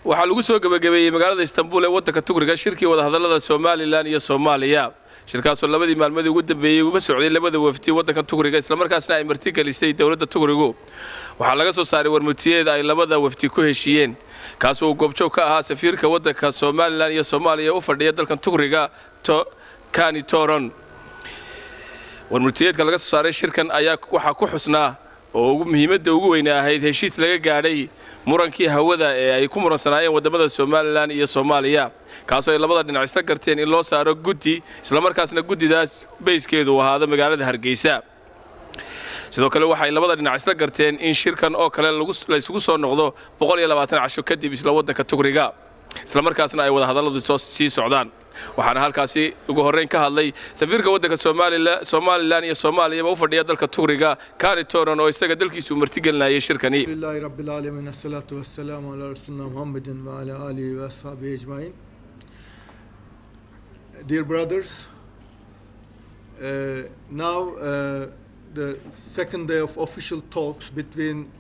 Waxaa lagu soo gebagabeeyey magaalada Istanbul ee waddanka Tugriga shirkii wadahadallada Somaliland iyo Soomaaliya, shirkaasoo labadii maalmoodii ugu dambeeyey uga socday labada wafdi waddanka Tugriga, islamarkaasna ay martigelisay dowladda Tugrigu. Waxaa laga soo saaray warmurtiyeed ay labada wafdi ku heshiiyeen, kaasoo uu goobjoog ka ahaa safiirka waddanka Somaliland iyo Soomaaliya u fadhiya dalkan Tugriga, Kani Toron. Warmurtiyeedka laga soo saaray shirkan ayaa waxaa ku xusnaa oo ugu muhiimadda ugu weyne ahayd heshiis laga gaadhay murankii hawada ee ay ku muransanaayeen waddamada Somaliland iyo Soomaaliya, kaasoo ay labada dhinac isla garteen in loo saaro guddi, islamarkaasna guddidaas bayskeedu ahaado magaalada Hargeysa. Sidoo kale waxay labada dhinac isla garteen in shirkan oo kale la isugu soo noqdo 120 casho kadib isla waddanka Tugriga, islamarkaasna ay wadahadalladu sii socdaan. Waxaana halkaasi ugu horrayn ka hadlay safiirka waddanka Somaliland iyo Soomaaliyaba u fadhiya dalka Tugriga, Kani Toron, oo isaga dalkiisu martigelinayay shirkani. لله رب العالمين، الصلاة والسلام على رسولنا محمد وعلى آله وأصحابه أجمعين. Dear brothers, now the second day of official talks between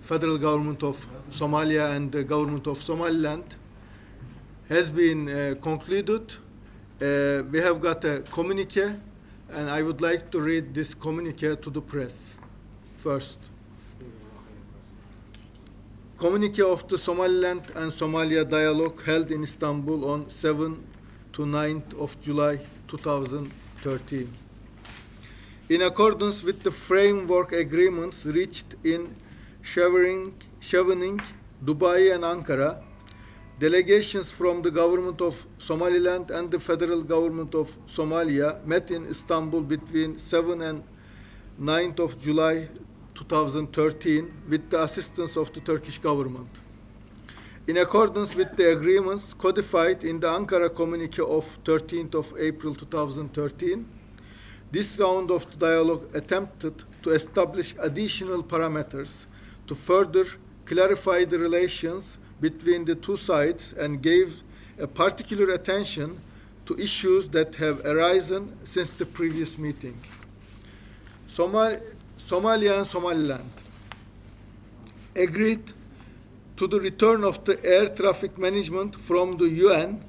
federal government of Somalia and the government of Somaliland has been concluded. We have got a communique, and I would like to read this communique to the press first. Communique of the Somaliland and Somalia dialogue held in Istanbul on 7 to 9th of July 2013. In accordance with the framework agreements reached in Chevening, Dubai and Ankara, delegations from the government of Somaliland and the federal government of Somalia met in Istanbul between 7 and 9th of July 2013 with the assistance of the Turkish government. In accordance with the agreements codified in the Ankara Communique of 13th of April 2013, this round of the dialogue attempted to establish additional parameters to further clarify the relations between the two sides and gave a particular attention to issues that have arisen since the previous meeting. Somalia and Somaliland agreed to the return of the air traffic management from the UN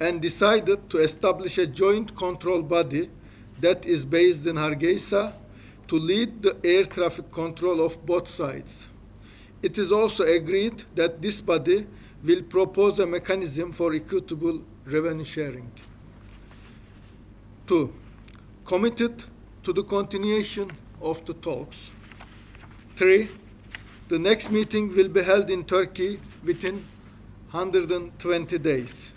and decided to establish a joint control body that is based in Hargeisa to lead the air traffic control of both sides. It is also agreed that this body will propose a mechanism for equitable revenue sharing. Two, committed to the continuation of the talks. Three, the next meeting will be held in Turkey within 120 days.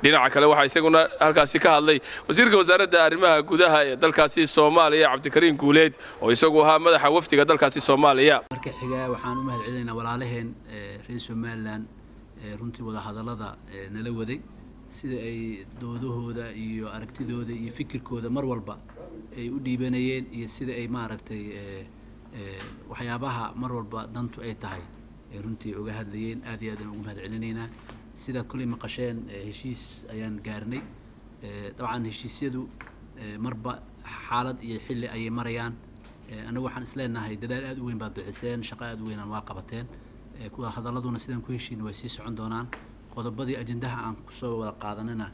Dhinaca kale, waxaa isaguna halkaasi ka hadlay wasiirka wasaaradda arrimaha gudaha ee dalkaasi Soomaaliya, Cabdikariin Guuleed, oo isagu ahaa madaxa wafdiga dalkaasi Soomaaliya. Marka xiga, waxaan u mahad celinaynaa walaalaheen reer Somaliland, runtii wadahadallada nala waday, sida ay doodahooda iyo aragtidooda iyo fikirkooda mar walba ay u dhiibanayeen iyo sida ay, maaragtay, waxyaabaha mar walba dantu ay tahay ay runtii uga hadlayeen. Aad iyo aad aan ugu mahad celinaynaa. Sida kulay maqasheen, heshiis ayaan gaarnay. Dabcan heshiisyadu marba xaalad iyo xilli ayay marayaan. Annagu waxaan isleenahay dadaal aad u weyn baad bixiseen, shaqo aad u weynaan waa qabateen. Kuwa hadaladuna sidaan ku heshiina way sii socon doonaan. Qodobadii ajendaha aan kusoo wada qaadanana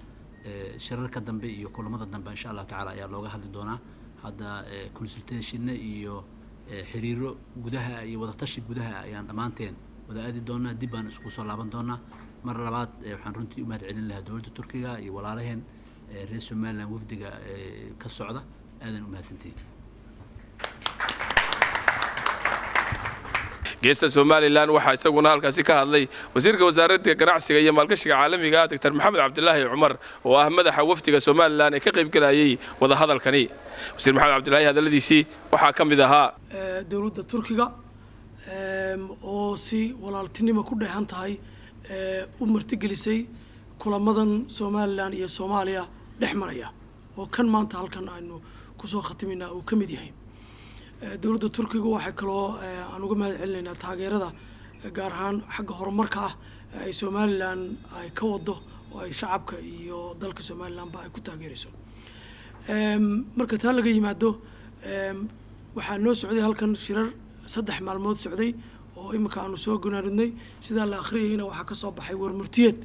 shirarka dambe iyo kulamada dambe, insha Allahu tacala, ayaa looga hadli doonaa. Hadda consultation iyo xiriiro gudaha iyo wadatashi gudaha ayaan dhammaanteen wada aadi doonaa, dib baan isku soo laaban doonaa. Mar labaad, waxaan runtii u mahad celin lahaa dowladda Turkiga iyo walaalaheen reer Somaliland, wafdiga ka socda. Aadan u mahadsantihin. Geesta Somaliland, waxaa isaguna halkaasi ka hadlay wasiirka wasaaradda ganacsiga iyo maalgashiga caalamiga ah, Doctor Maxamed Cabdilaahi Cumar, oo ah madaxa wafdiga Somaliland ee ka qaybgelayay wadahadalkani. Wasiir Maxamed Cabdilaahi hadalladiisii waxaa ka mid ahaa: Dowladda Turkiga oo si walaaltinimo ku dheehan tahay u martigelisay kulamadan Somaliland iyo Soomaaliya dhex maraya, oo kan maanta halkan aynu kusoo khatimayna uu ka mid yahay. Dowladda Turkiga waxay kaloo aan uga mahad celinaynaa taageerada, gaar ahaan xagga horumarka ah, ay Somaliland ay ka wado oo ay shacabka iyo dalka Somalilandba ay ku taageerayso. Marka taa laga yimaado, waxaa noo socday halkan shirar 3 maalmood socday oo Oo iminka aanu soo gunaanudnay. Sidaa la akhriyayna waxaa ka soo baxay warmurtiyeed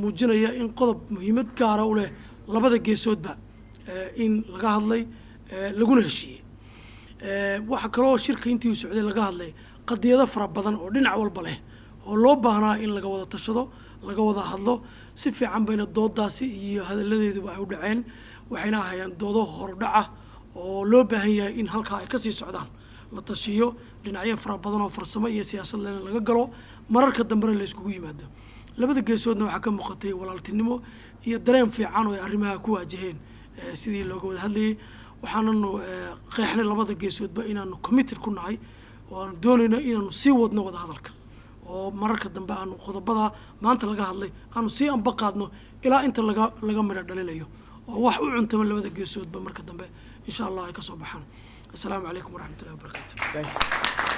muujinaya in qodob muhiimad gaara u leh labada geesoodba in laga hadlay, laguna heshiiyey. Waxaa kaloo shirka intii uu socday laga hadlay qadiyado fara badan oo dhinac walba leh oo loo baahnaa in laga wada tashado, laga wada hadlo. Si fiican bayna doodaasi iyo hadalladeeduba ay u dhaceen, waxayna ahayeen doodo horudhaca oo loo baahan yahay in halkaa ay kasii socdaan, la tashiyo, dhinacyo fara badan oo farsamo iyo siyaasad lena laga galo, mararka dambena la iskugu yimaado. Labada geesoodna waxaa ka muuqatay walaaltinimo iyo dareen fiican oo ay arrimaha ku waajaheen sidii looga wada hadlayay. Waxaananu qeexnay labada geesoodba inaanu committed ku nahay oo aanu doonayno inaanu sii wadno wada hadalka, oo mararka dambe aanu qodobada maanta laga hadlay aanu sii amba qaadno ilaa inta laga midho dhalinayo oo wax u cuntama labada geesoodba marka dambe, insha Allah, ay ka soo baxaan. Assalaamu calaykum waraxmatullahi wabarakaatu. Thank you.